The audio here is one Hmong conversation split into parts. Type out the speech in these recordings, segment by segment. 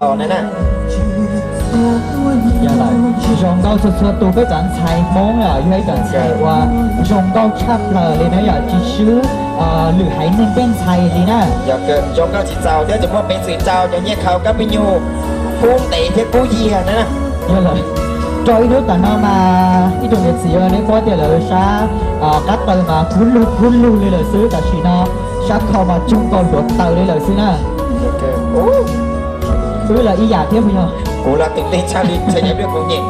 Os na, zoo nkauj txhua txhua tus. Peb cov ntxhais Hmoob yog ib cov ntxhais uas zoo nkauj tshaj plaws li na yom, tsis swb lwm haiv neeg pej ntxhais li na. Yog zoo nkauj tsis txaus thiab tseem muaj peev xwm rau cov nyiaj khau kab pij nyuj kub ntev thiab kub yiag na. Yog lawm, rau ib hnub tom no mas ib tsoom niam txiv, neb paub tias lawv sab qab taw mas kub lug kub lug li lawm xwb, tam sim no sab khau mas coob nkaus hluav taws li lawm xwb na. Wb los ib yam thiab puas yog? Kuv los tus tij tshaj li txhais yam pliaj kuv nyem.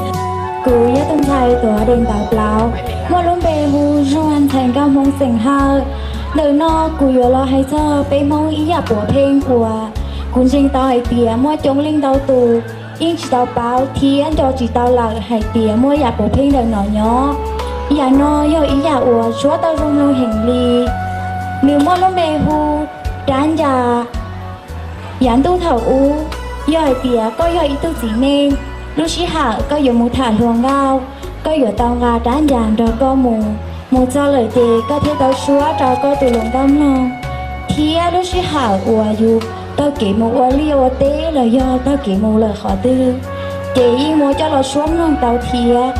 Kuv yog tus ntxhais tuav dees ntawv plaub, muaj lub npe hu Zuag, ntxhais nkauj Hmoob xeem Hawj. Ntawm no kuv yuav los hais txog peb Hmoob ib yam puav pheej uas kuv ntseeg tau hais tias muaj coob leej ntau tus yeej tsis tau paub thiab nco tsis tau lawm hais tias muaj yam puav pheej ntawm no nyob. Yam no yog ib yam uas tshuab tau zoo mloog heev li. Nws muaj lub npe hu rab ncas. Yav ntuj thaum ub, yog hais tias koj yog ib tug txiv neej, lub sij hawm koj yuav mus tham hluas nkauj, koj yuav tau nqa rab ncas nrog koj mus. Mus txog lawm ces koj thiaj tau suab rau koj tus hluas nkauj mloog, thiab lub sij hawm uas yus taug kev mus ua liaj ua teb los yog taug kev mus lawm qhov twg, ces yeej muab coj los suab mloog tau thiab.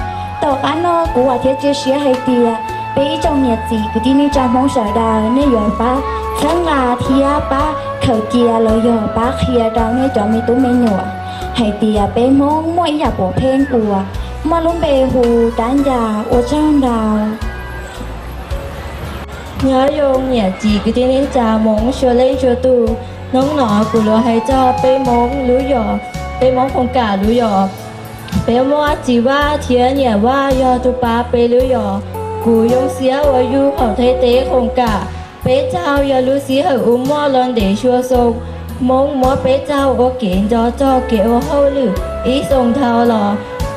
Tom qab no kuv vam thiab cia siab hais tias peb ib tsoom niam txiv kwv tij neej tsa Hmoob sawv daws nej yuav pab txhawb nqa thiab pab khaws cia los yog pab qhia rau nej cov me tub me nyuam hais tias peb Hmoob muaj ib yam puav pheej uas muaj lub npe hu rab ncas. Ua tsaug ntau. Nyob zoo niam txiv kwv tij neej tsa Hmoob txhua leej txhua tus, hnub no kuv los hais txog peb Hmoob lub yos, peb Hmoob khoom kam lub yos. Peb muaj txiv Vaj thiab niam Vaj yog tus pab peb lub yos. Kuv yoo siab uas yug hauv Thaib teb khoom kam. Peb caug yog lub sij hawm uas muaj los ntev tshua xyoo. Hmoob muab peb caug ua kev nco txog kev ua hauj lwm ib xyoos dhau los.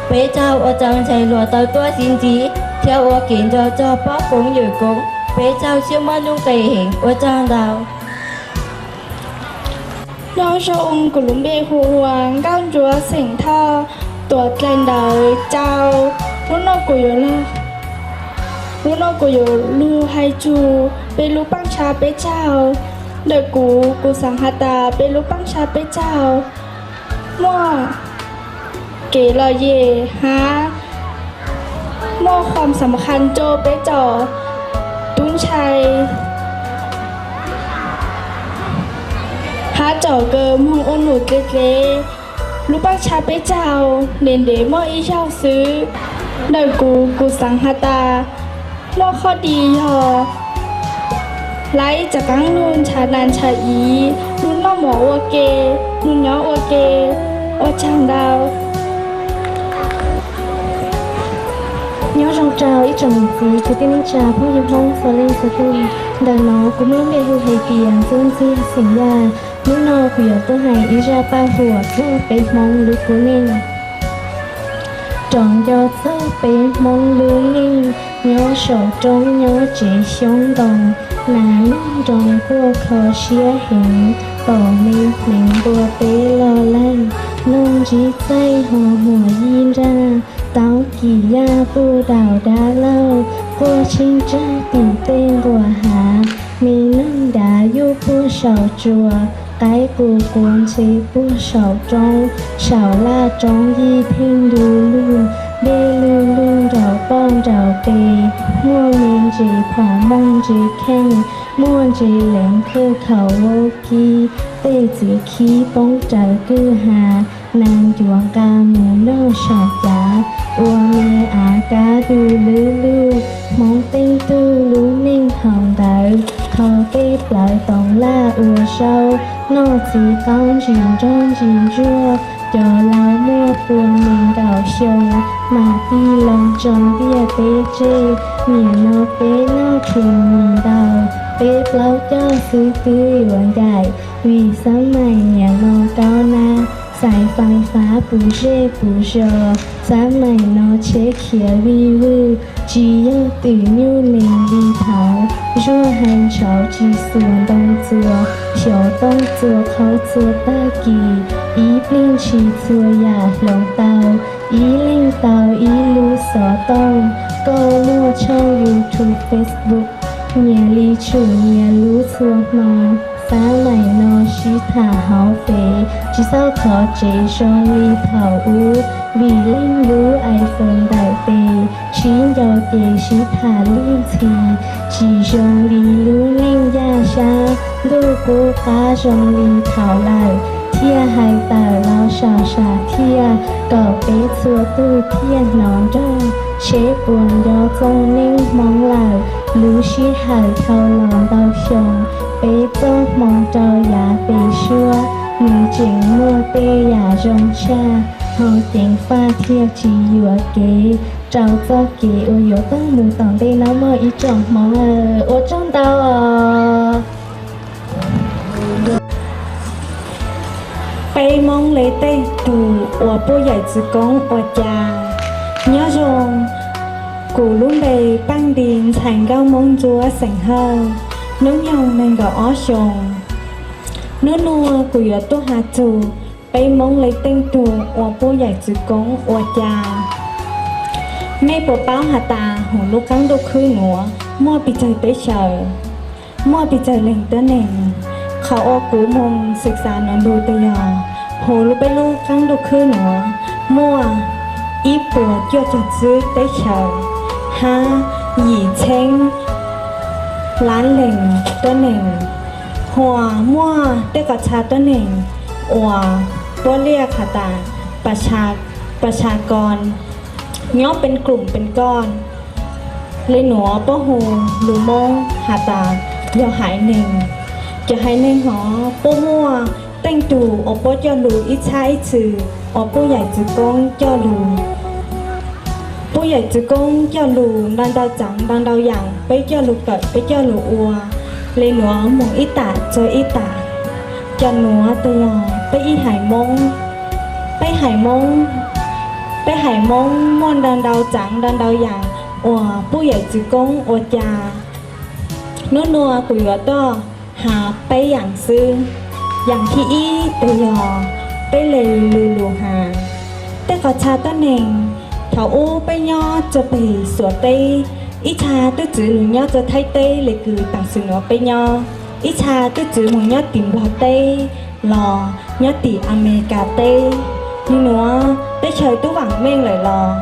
Peb caug ua txaus ntshai luag tau tuaj sib ntsib thiab ua kev nco txog poj koob yawm koob. Peb caug txhiaj muaj nuj nqis heev. Ua tsaug ntau. Nyob zoo, kuv lub npe hu ua Nkauj Ntsuab xeem Thoj, tuav dlaim ntawv rau. Hnub no kuv yuav lug, hnub no kuv yuav lug hais txug peb lub paab tshab peb caug. Ntawm kuv, kuv xaav has tas peb lub paab tshab peb caug muaj kev lom zem hab muaj khuam xam khas rau peb cov tub ntxhais hab cov kws moog ua num dle dle. Lub paab tshab peb caug ntev ntev muaj ib zaug xwb. Ntawm kuv, kuv xaav has tas muaj qhov di yog laib tsav qaab lug ntshaw nas ntshaw iv, lug noj mov ua ke, lug nyob ua ke. Ua tsaug ntau. Nyob zoo rau ib tsoom niam txiv kwv tij neej tsa phooj ywg Hmoob txhua leej txhua tug. Ntawm no kuv muaj lub npe hu hais tias Ntxuab Ntxiag xeem Yaj. Hnub no kuv yuav tuaj hais ib zaj paj huam txog peb Hmoob lub kub neej. Rov nco txog peb Hmoob lub neej, nyob saum roob nyob tsev xyoob ntoo, nas noog nroo quaj kho siab heev, pom me hneev npua teb loj lawg, noog ntsib txaij ho huam yij nraj, taub kis yaj puj daus dab laug, quaj tsheej tsag tim tej nquas hav, me noog dav yuj puag saum tsuas, qaib qus quav ntxhe puag saum roob, saum laj roob yij pheej du lug, dej lug lug nraum poj nraum pes, muaj me ntses phom mooj ntses kheej, muaj ntses leev thawj khaum vaub kib, tej txiv khib poob rawv kwj ha, nas ncuav nqa mus noj saum cav, ua me av kab du lwb lug, Hmoob teej tug lub neej haus ntawv, kho tej plawv toov laj ua zaub, noj txiv qaub ntsis nrog ntsis ntsuag, cov laus muaj pua nees nkaum xyoo, mas tij laug tso ntiaj teb tseg, niam no peb noj tshis nis ntau, peb plaub caug xwb twb yuav ncaim, vim xab maim niam no kaub nab, xaiv fais fab puv zej puv zos, xab maim no tsheb khiav vij vwj, tsis yog twm nyuj nees li thaud, zuaj hais ntshauv tsis xuas ntoo txuas, xyov tooj txuas qhov txuas tag kis, ib pliag ntshis txhua yam hloov tau, ib leeg tau ib lub xov tooj, koj muaj tshooj YouTube, Facebook, nyias li tshum nyias lub txhua hmo, Pab maim no sib tham hauv Fev, tsis txhob thov tsev zoo li thaum ub, vim leej lub iPhone ntawm tes, sib nco ces sib tham li ntxhi, tsis zoo li lub neej yaj sab, ntuj qub qab zoo li thaum lawm, thiaj hais tawm los saum sam thiaj, kom peb txhua tus thiaj hnov nrog, seb puas nco txog neej Hmoob lawm, lub sij hawm dhau los ntau xyoo, peb txoj hmoo rau yav pem suab, nws tseem muaj tej yam zoo tshaj, ho ceev faj thiaj tsis yuam kev, rau txoj kev uas yuav tuaj mus tom ntej no muaj ib tsoom Hmoob. Ua tsaug ntau os. Peb Hmoob li tej tug uas puj yawm txwv koob ua cas. Nyob zoo, kuv lub npe Paj Nti, ntxhais nkauj Hmoob Ntsuab xeem Hawj, hnub nyoog nees nkaum ob xyoos. Hnub nua kuv yuav tuaj has txug peb Hmoob li tej tug uas puj yawm txwv koob ua cas. Mej puas paub has tas huv lub qaab ntuj khwb nuav muaj pes tsawg teb chaws, muaj pes tsawg leeg tuab neeg? Qhov uas kuv moog xwm xaav nuav lug tas yog huv lub peb lub qaab ntuj khwb nuav muaj ib puas cuaj caug tsib teb chaws hab yim txheeb laab leeg tuab neeg, hos muaj tej qhov txha tuab neeg uas puab liaj has tas pas has kos nyob pes kos pes kos. Le nuav puab hu lug Moob has tas yog haiv neeg. Cov haiv neeg hov puab muaj tej tug uas puab coj lug ib txhab ib txhis uas puj yawm txwv koob coj lug. Puj yawm txwv koob coj lug ntau ntau tsaam ntau ntau yaam, peb coj lug kawm peb coj lug ua. Le nuav moog ib tam txug ib tam. Cov nuav tas yog peb ib haiv Moob. Peb haiv Moob, peb haiv Moob muaj ntau ntau tsaam ntau ntau yaam uas puj yawm txwv koob ua cas. Nub nua kuv yuav tuaj has peb yaam xwb. Yaam thib ib tas yog peb le lug lug has. Tej qhov txha tuab neeg, thaum ub peb nyob rua peg Suav teb, ib txha tub txwv lug nyob rua Thaib teb le kws taam sim nuav peb nyob, ib txha tub txwv moog nyob tim Nplog teb los nyob tim Amelikas teb. Nub nuav teb chaws tub vaam meej lawm los,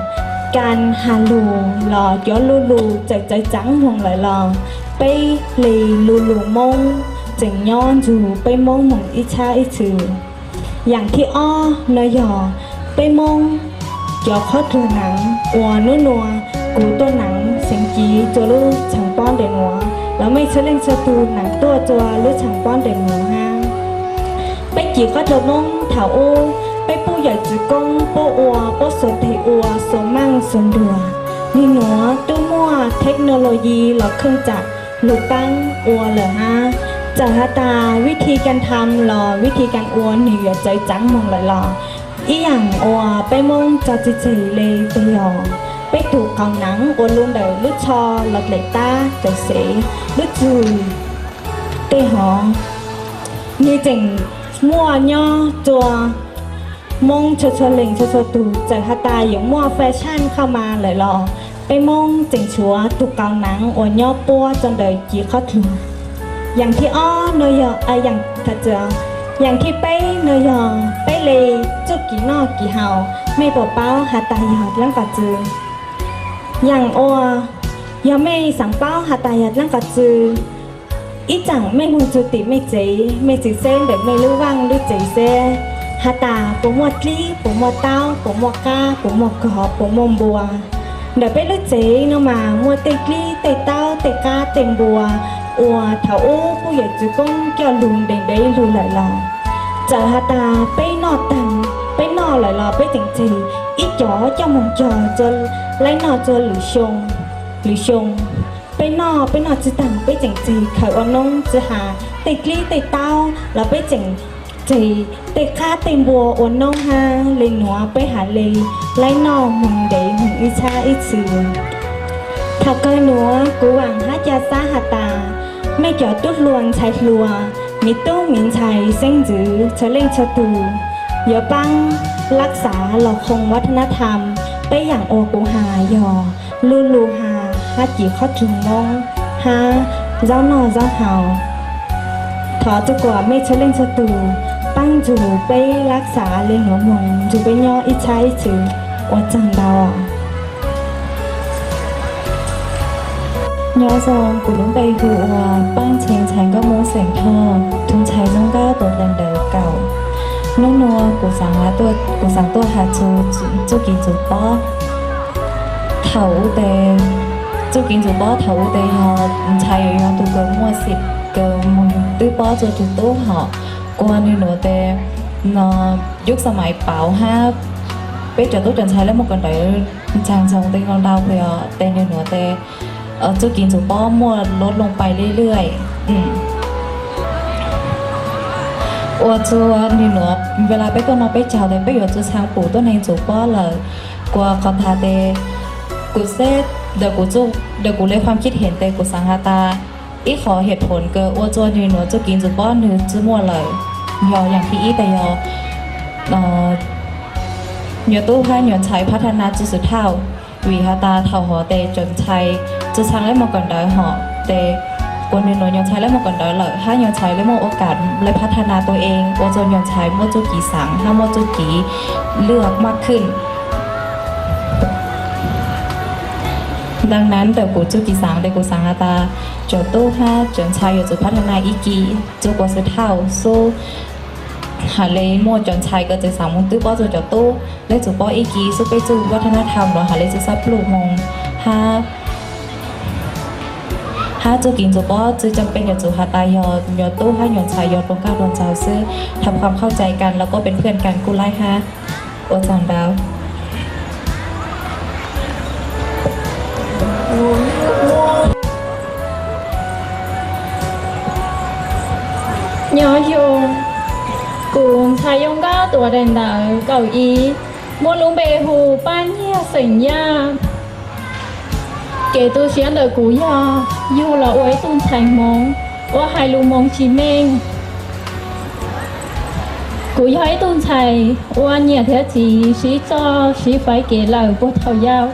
kas has lug los cov lu lug txawm txawv tsaav moog lawm los, peb le lu lug Moob tseem nyob nrug peb Moob moog ib txhab ib txhis. Yaam thib ob no yog peb Moob cov qhob ruag naav uas nub nua kuv tuaj naav xeev Civ rua lub tshaam pob ntawm nuav, los mej txhua leej txhua tug naav tuaj rua lub tshaam pob ntawm nuav hab. Peb cim qhob ruag Moob thaum ub, peb puj yawm txwv koob puab ua, puab xuas teg ua, xuas maaj xuas nruas. Nub nuav tub muaj technology los khooj tsam lug paab ua lawm hab. Txawm has tas vib thi kas tham los vib thi kas ua nwg yuav txawv tsaav moog lawm los, ib yaam uas peb Moob tso tseg tseg le tas yog peb tug qauv naav uas lug ntawm lub tsho los dlaim tab tawm sev lub txug tej hov, nwg tseem muaj nyob rua Moob txhua txhua leej txhua txhua tug. Txawm has tas yuav muaj fashionเข้ามา lawm los, peb Moob tseem tshuav tug qauv naav uas nyob puab rua ntawm cim qhob ruag. Yaam thib ob no yog, yaam thib peb no yog peb le txuj kev noj kev haus. Mej puas paub has tas yog dlaab qhov txwv? Yaam uas yog mej xaav paub has tas yog dlaab qhov txwv, ib txhis mej moog rua tim mej tsev, mej txwm saib ntawm mej lub vaaj lub tsev seb has tas puas muaj dlib, puas muaj taub, puas muaj qab, puas muaj kos, puas muaj npua. Ntawm peb lub tsev no mas muaj tej dlib, tej taub, tej qab, tej npua uas thaum ub puj yawm txwv koob coj lug ntev ntev lug lawm los, txawm has tas peb noj taag, peb noj lawm los peb tseem tseg ib co coj moog cog rua laib noj rua lwm xyoo. Peb noj, peb noj tsi taag peb tseem tseg khaws ua noob, tsi has tej dlib tej taub los peb tseem tseg tej qab tej npua ua noob hab. Le nuav peb has le laib noj moog ntev moog ib txhab ib txhis. Thaum kawg nuav kuv vaam hab ca xab has tas mej cov tub hluas ntxhais hluas, miv tub miv ntxhais xeeb ntxwv txhua leej txhua tug yuav paab lab xav los khoo วัฒนธรรม. Peb yaam uas kuv has yog lu lug has hab cim qhob ruag Moob hab zaub noj zaub haus. Thov txhua kuam mej txhua leej txhua tug paab nrug peb lab xav le nuav moog nrug peb nyob ib txhab ib txhis. Ua tsaug ntau. Nyob zoo, kuv lub npe hu ua Paaj Ntxhee, ntxhais nkauj Moob xeem Thoj, tug ntxhais zoo nkauj tuam dlaim ntawv kaum. Nub nua kuv xaav, kuv xaav tuaj has txug txuj kev ntxuv pob. Thaum ub tes, txuj kev ntxuv pob thaum ub tes yog ntxhais yuav yog tug kws muaj xim kws moog twb pob txug tug tub hom. Kuas nwg nuav tes, no, yub xa mais pauv hab peb cov tub cov ntxhais lab muaj kawm ntawv ntsaag ntsoov tes zoo ntau, tes nwg nuav tes txuj kev ntxuv pob muaj lub loo pais le lwj. Ua txug nwg nuav, ua le peb tuaj no peb caug tes peb yuav txug txhaav pum tuab neeg ntxuv pob lawm. Kuas qhov thaum tes kuv xeb, ntawm kuv le kuv le khuam kib heev tes kuv xaav has tas ib qhov hiam phoom kws ua txug nwg nuav txuj kev ntxuv pob nwg tsi muaj lawm, yog yaam thib ib tes yog nyuas tub hab nyuas ntxhais phab thab na tsi xwm thauj. Vim has tas thaum hov tes cov ntxhais tsi txhaav lab muaj kawm ntawv hom tes, kuas nwg nuav nyuas ntxhais lab muaj kawm ntawv lawm hab nyuas ntxhais le muaj ua kam le phab thab na tuab eeg, ua txug nyuas ntxhais muaj txuj kev xaav hab muaj txuj kev lwj maj khwj. Ntawm na ntawm kuv txuj kev xaav tes kuv xaav has tas cov tub hab cov ntxhais yuav tsum phab thab na ib kis txug kuas xwm thauj xub has le muaj cov ntxhais kws tseem xaav moog twb pob txug cov tub, le tsum pob ib kis xub peb txuj phab thab na thau nuav has le tsi xab pluj moog hab hab txuj kev ntxuv pob tsi cam peb yuav tsum has tas yog nyuas tub hab nyuas ntxhais yog dlua nkauj dlua ntxaug xwb, tham kham khauj cai kan los koj pes phwj kan kuj laib hab. Ua tsaug ntau. Nyob zoo, kuv ntxhais yoo nkauj tuam dlaim ntawv kaum ib, muaj lub npe hu Paj Nyiaj xeem Yaj. Kev tu siab ntawm kuv yog yug los ua ib tug ntxhais Hmoob uas hais lus Hmoob tsis meej. Kuv yog ib tug ntxhais uas niam thiab txiv sib txoj sib faib kev lawm puag thaum yau.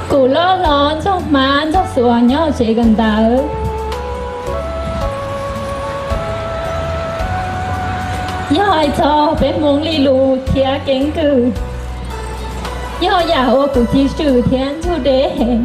Kuv loj hlob ntxog hmab ntxog xuas nyob tsev kawm ntawv. Yog hais txog peb Hmoob li lus thiab keeb kwm, yog yam uas kuv tiv swm thiab ntsug deb heev.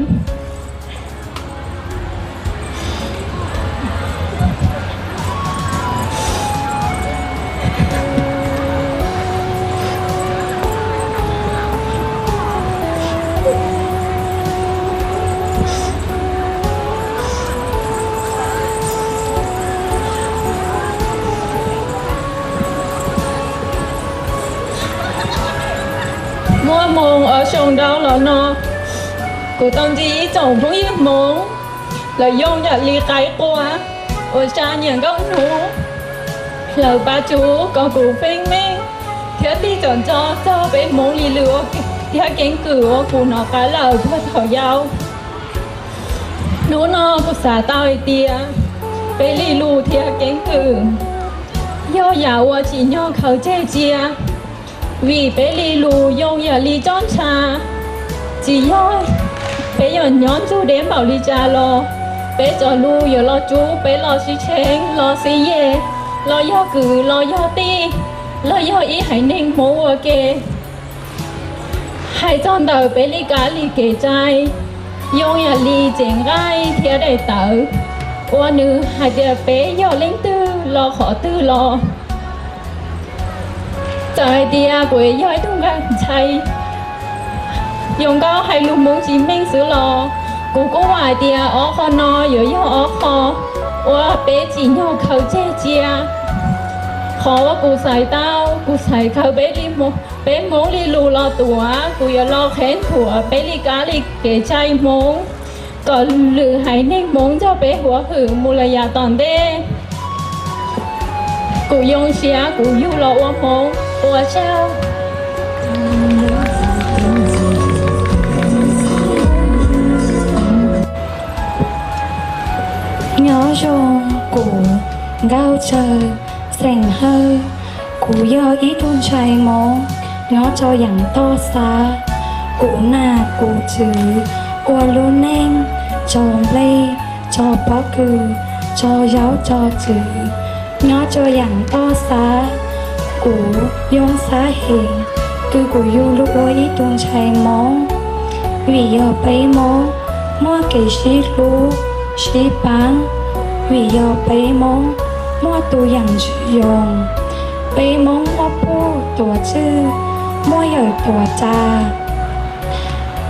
Muaj hmoo ob xyoo ntau los no, kuv tau ntsib ib tsoom phooj ywg Hmoob, lawv yoo yam li qaib qua uas tsa nyiam nkauj hnub. Lawv pab tsuv kom kuv feeb meej thiab tig tsom ntxo txog peb Hmoob li lus thiab keeb kwm uas kuv hnov qab lawm puag thaum yau. Hnub no kuv xav tau hais tias peb li lus thiab keeb kwm yog yam uas tsim nyog khaws tseg cia, vim peb li lus yoo yam li tsob ntsha. Tsis yog peb yuav nyob ntsug deb npaum li cas los peb cov lus yuav los tsuv peb los sib tsheej los sib yeg, los yog kwv los yog tij, los yog ib haiv neeg Hmoob ua ke. Hais txog ntawm peb li kab li kev cai, yoo yam li tsev nqaij thiab daim tawv, uas nws hais tias peb yog leej twg los qhov twg los. Txawm hais tias kuv yog ib tug ntxhais yoo nkauj hais lus Hmoob tsis meej xwb los kuv kuj vam hais tias ob qho no yuav yog ob qho uas peb tsim nyog khaws tseg cia. Qhov uas kuv xaiv tau, kuv xaiv khaws peb li, peb Hmoob li lus los tuav, kuv yuav los qheb nthuav peb li kab li kev cai Hmoob, kom lwm haiv neeg Hmoob nrog peb huab hwm mus lawm yav tom ntej. Kuv yoo siab kuv yug los ua Hmoob, ua tsaug. Nyob zoo, kuv Nkauj Tsawg, xeem Hawj. Kuv yog ib tug ntxhais Hmoob nyob rau yaam toj xab. Kuv nam kuv tswv ua lub neej tso nplej, tso pob kws, tso zaub tso tswv, nyob tso yaam toj xav. Kuv yoo xav heev, kws kuv yug lug ua ib tug ntxhais Moob, vim yog peb Moob muaj kev sib hlub, sib paab, vim yog peb Moob muaj tug yaam ntxwv zoo, peb Moob muaj puj tuav txwj, muaj yawm tuav tsav.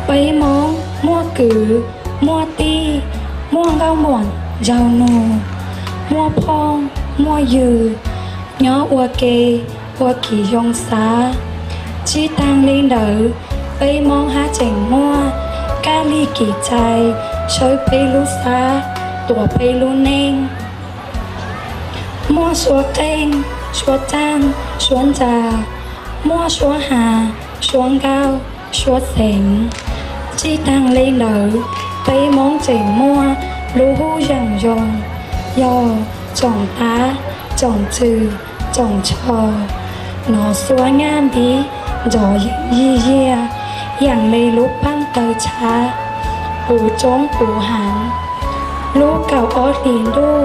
Peb Moob muaj kwv, muaj tij, muaj nkauj muam nraug nug, muaj phooj muaj ywg, nyob ua ke ua kev zoo xav. Tsi taag le ntawd, peb Moob hab tseem muaj kab lig kev cai, sawb peb lub xab, tuav peb lub neej. Muaj suab qeej, suab tsaaj, suab ntsa, muaj suab has, suab nkauj, suab xeev. Tsi taag le ntawd, peb Moob tseem muaj lub huj yaam zoo, yog tsoom tab, tsoom tswm, tsoom tsho, nov xuab nyaj npib, nrov yeeb yig yiag, yaam le lub paaj taw tshab, puv tsoob puv haav. Lub kaum ob hlis ntuj,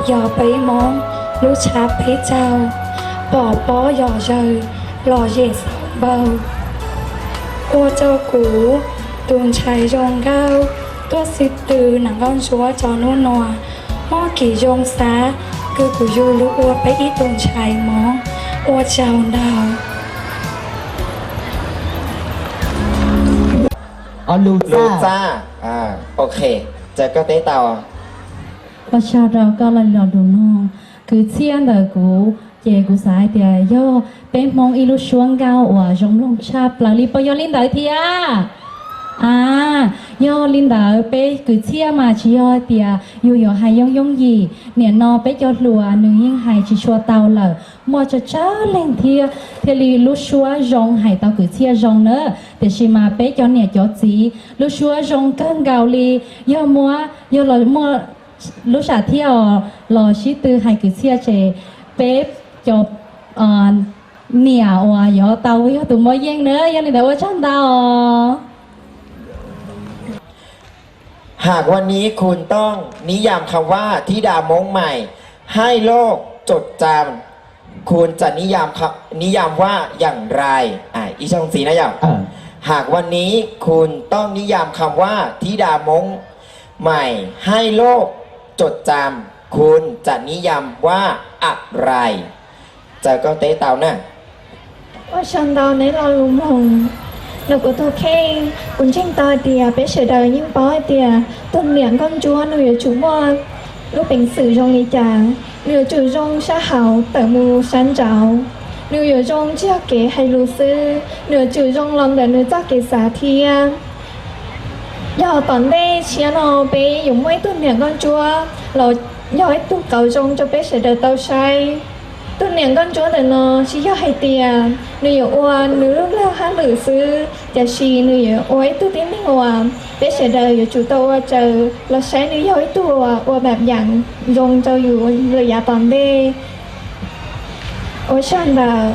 yog peb Moob lub tshab peb tsaug, pom pob yos zawg, lom zem xauv npaug. Ua rua kuv tus ntxhais zoo nkauj tuaj xwb tw nam nkauj ntsuab rua nub nua, muaj kev zoo xav kws kuv yug lug ua peb ib tug ntxhais Moob. Ua tsaug ntau. Lug txaj. Ok, txawm koj teb tau. Ua tsaug rau koj los lug nug kwv txhiaj ntawm kuv, ces kuv xav hais tias yog peb Hmoob ib lub suab nkauj uas zoo mloog tshaj plaws li, puas yog li ntawd thiab? A, yog li ntawd peb kwv txhiaj mas tsis yog hais tias yus yuav hais yooj yooj yim. Niam no peb cov hluas nws yeej hais tsis tshua tau lawm, muaj tsawg tsawg leej thiab thiaj li lub suab zoo hais tau kwv txhiaj zoo na. Tiam sis mas peb cov niam cov txiv lub suab zoo kawg nkaus li, yog muab, yog los muaj lub sam thiaj os los sib tw hais kwv txhiaj ces peb cov niam uas yuav tau yog tus muaj yeej na. Yog li ntawd ua tsaug ntau. Hak ua nib khun tooj nib yaam kham vaj thib da Moob maim haij loj tsot tsaam, khun tsam nib yaam vaj yaam rais? Ib zaug ntxiv na yom. Hak ua nib khun tooj nib yaam kham vaj thib da Moob maim haij loj tsot tsaam, khun tsam nib yaam vaj am rais? Txawm koj teb tau na. Ua tsaug ntau neb lo lus mloog. Nws kuv tug kheej, kuv ntseeg tau hais tias peb sawv daws yeej paub hais tias tug niam nkauj ntsuab nws yuav tsum muaj lub peev xwm zoo li cas. Nws yuav tsum zoo sab hauv tawm mus sab nraud. Nws yuav zoo tsis yog kev hais lus xwb, nws yuav tsum zoo los ntawm nws txoj kev xav thiab. Yog tom ntej tshiab no peb yuav muaj ib tug niam nkauj ntsuab los yog ib tug qauv zoo rau peb sawv daws tau saib. Tug niam nkauj ntsuab ntawm no tsis yog hais tias nws yuav ua nws lub lag hab lwm xwb, tiam sis nws yuav ua ib tug tib neeg uas peb sawv daws yuav tsum tau ua raws los saib nws yog ib tug uas ua npaam yaam zoo rau yus lwm yav tom ntej. Ua tsaug ntau.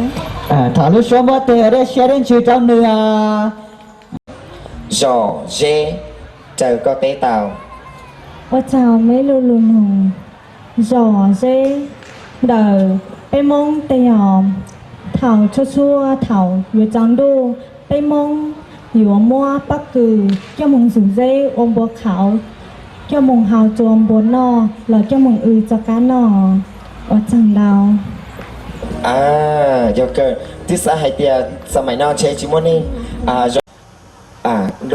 Thov lub suab muab teg dej siab dej ntsws rau nws os. Zom zeb, txawm koj teb tau. Ua tsaug meb lo lus nug. Zom zeb ntawm peb Moob tej yog thaum txhua txhua thaum yuav tsaus ntuj, peb Moob yuav muab pob kws coj moog ntxug zeb ua npua qhauv, coj moog hau tsua npua noj los coj moog w txoj qab noj. Ua tsaug ntau. Yog kawg, twb xav hais tias xab maim no ntshe tsis muaj neeg.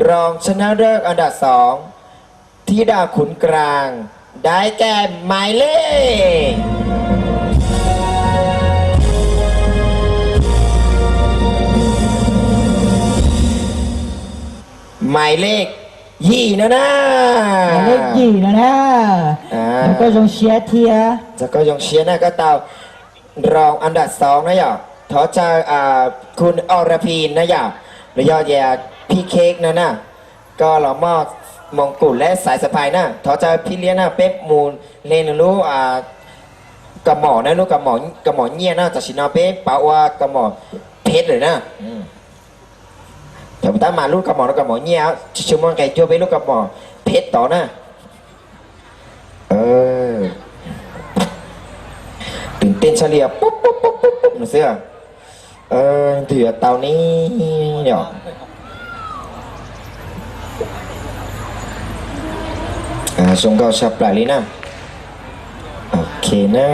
Rau sab nab dawj a dam xoov, thib dam khuv kraa, dai kem maiv lej. Maiv lej yim no na. Maiv lej yim no na. Koj zoo siab thiab. Koj zoo siab na, koj tau rau a dam xoov na yom. Thov caw khun Oraphin na yom, los yog tias Phij Khej no na, koj los moj moos kum leb xaiv xas phais na. Thov caw Phij Liab na, peb mus hle nws lub kaus mom na, lub kaus mom nyiaj na, tam sim no peb pauv ua kaus mom pheb lawm na. Thaum tab mas lub kaus mom no kaus mom nyiaj, tsis tshua muaj nqe cuag peb lub kaus mom pheb tod na. Tej tshaj li pub pub pub pub pub no xwb. Twg yuav tau ne yom? Zoo nkauj tshaj plaws li na. Ok na.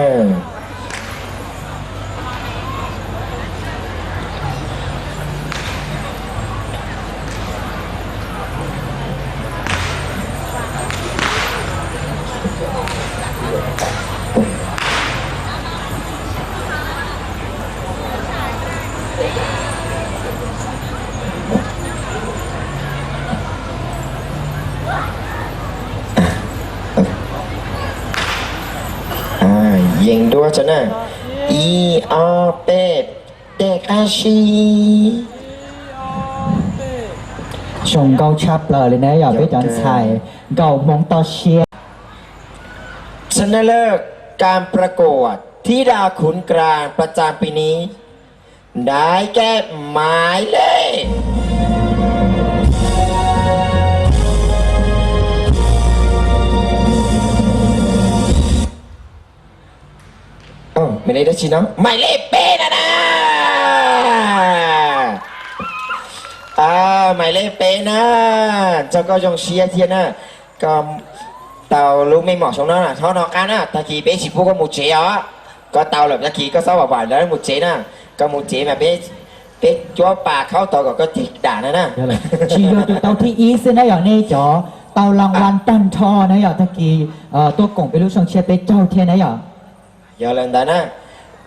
Yees dua tso na. Ib ob peb, dej qab si. Zoo nkauj tshaj plaws li na yom peb cov ntxhais nkauj Hmoob toj siab. ชนะเลิศการประกวดธิดาขุนกลางประจำปีนี้ ได้แก่หมายเลข Ơ, mày lấy đó chi nó? Mày lấy pê nè nè. Ờ, mày lấy pê nè. Cho koj zoo siab thiab na. Koj tau lub mej mom xyoo no na, thov no qab na, tag kis peb tsis pub koj mus tsev os. Koj tau lawm tag kis koj txhob vam vam lawv mus tsev na. Koj mus tsev mas peb, peb cuab pas khaub tau kom koj ceg dam na na. Tsis yog tus tau thib ib xwb na yom, nej cov tau las vas tag nrho na yom, tag kis tuaj koom peb lub xyoo tshiab peb caug thiab na yom. Yog li ntawd na,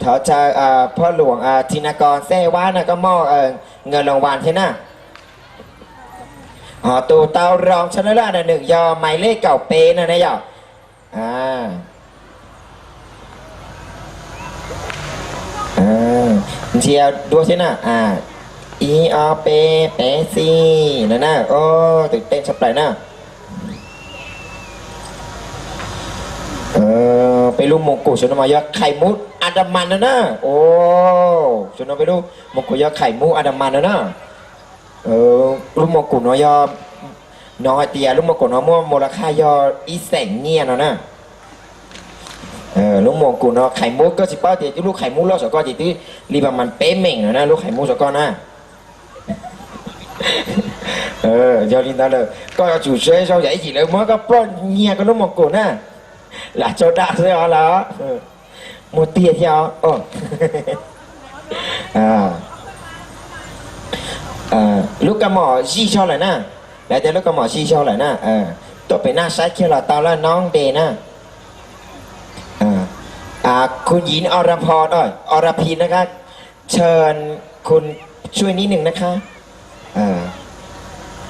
thov caw phoj luam Txi Na Kos Xej Vab na koj muaj nws las vas thiab na. Ho tus tau rau tshaj na laj na nws yog maiv lej kaum peb no na yom. Ntsia dua thiab na. Ib ob peb peb xij no na. Twm teej tshaj plaws na. Peb lub moos kum saum no mas yog khais mub a da mas no na. Saum no peb lub moos kum yog khais mub a da mas no na. Lub moos kum no yog, hnov hais tias lub moos kum no muaj mos las khaj yog ib xeem nyiaj no na. Lub moos kum no khais mub koj tsis paub tias lub khais mub loj saum koj ces twb li pas mas peb meem no na lub khais mub saum koj na. Yog li ntawd lawm koj yuav tsum tsev zoo yam ib chim lawv muab koj ploj nyiag koj lub moos kum na. Lam tsau dam xwb os lawm. Muaj tiag thiab os. Lub kaus mom zij zog lawm na. Lawv tias lub kaus mom zij zog lawm na. Tuaj pem naj saib kiag los tau lawm noob npe na. Khun Yim Or Ra Pho, Or Ra Phi na kha, Chaw khun tsuj nib nws na kha.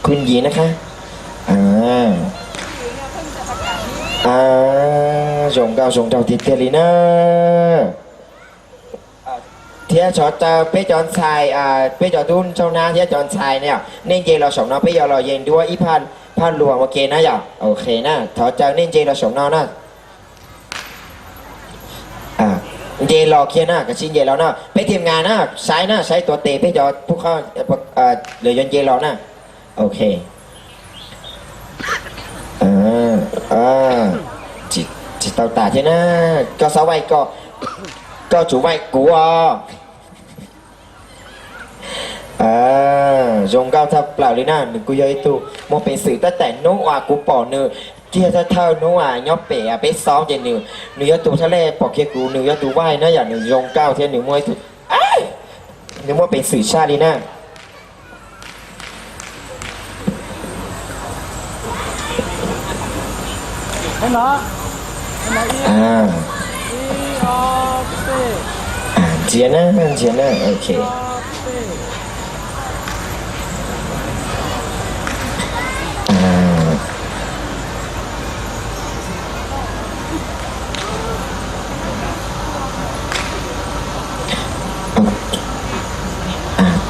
Khun Yim na kha. Zoo nkauj zoo nraug tiag tiag li na. Thiab tso taw peb cov ntxhais, peb cov tub ntsaug nab thiab cov ntxhais na yom, nej nce los saum no peb yuav los yees duab ib phaj luag ua ke na yom. Ok na, thov caw nej nce los saum no na. Nce los kiag na, kav tsij nce los na, peb thiaj nqa na, saib na, saib tuav tes peb cov pub qhov lawv yuav nce los na. Ok. Tsis tau tas thiab na, koj xav vaij, koj tsum vaij kuv os. Zoo nkauj tshaj plaws li na, nws kuj yog ib tug muaj peev xwm tab tom hnub uas kuv pom nws kiag thawj thawj hnub uas nyob pem peb xoob ces nws, nws yog tus thawj lej pom kiag kuv, nws yog tus vaij na yom, nws zoo nkauj thiab nws muaj ib tug, nws muaj peev xwm tshaj li na. Ntsia na, ntsia na, ok.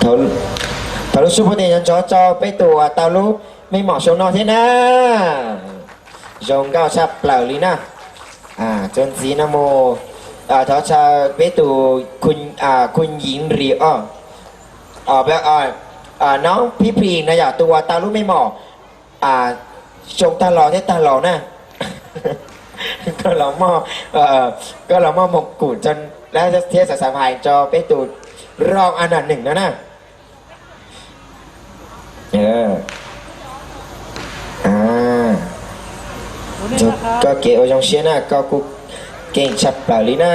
Thov lub suab pov tes nyob ntsov rau peb tus uas tau lub mej mom xyoo no thiab na. Zoo nkauj tshaj plaws li na. Txuas ntxiv no mus, thov caw peb tus khun Yim Ris os, noob Phib Phis na yom, tus uas tau lub mej mom zoo tag los thiab tag los na. Koj los muaj, koj los muaj moos kum tso Thiab xav xav hais rau peb tus rooj a nram neeg no na. Koj kev ua zoo siab na, koj kuj keej tshaj plaws li na.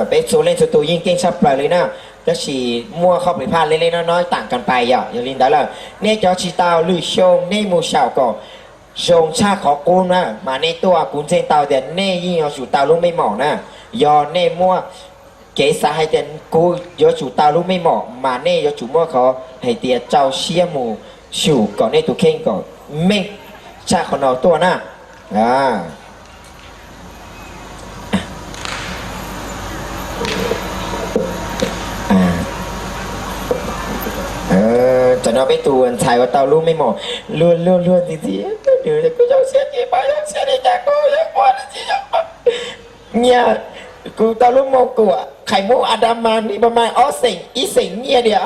Peb txhua leej txhua tus yeej keej tshaj plaws li na. Tab sis muaj qhov plis phaj leb leb no no tam kas pais yom. Yog li ntawd lawm nej cov tsis tau lwm xyoo nej mus xyaum kom zoo tshaj qhov qub na mas nej tuaj, kuv ntseeg tau tias nej yeej yuav tsum tau lub meej mom na. Yog nej muaj kev xav hais tias kuv yuav tsum tau lub meej mom mas nej yuav tsum muaj qhov hais tias rau siab mus xyum kom nej tus kheej kom meej tshaj qhov no tuaj na. Tam no peb tus ntxhais uas tau lub meej mom luag luag luag ntxiv ntxiv, nws kuj zoo siab ces pab zoo siab li cas kuj zoo ua tsis zoo. Nyiaj, kuv tau lub mos kuam qhais mub a da mas ni pa mas ob xeem ib xeem nyiaj diam,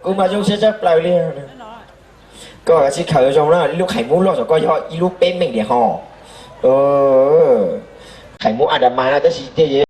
kuv mas zoo siab tshaj plaws li. Koj sib khaws zoo na, lub qhais mub loj tom koj yog ib lub peb meem diam ho. Qhais mub a da mas no tab sis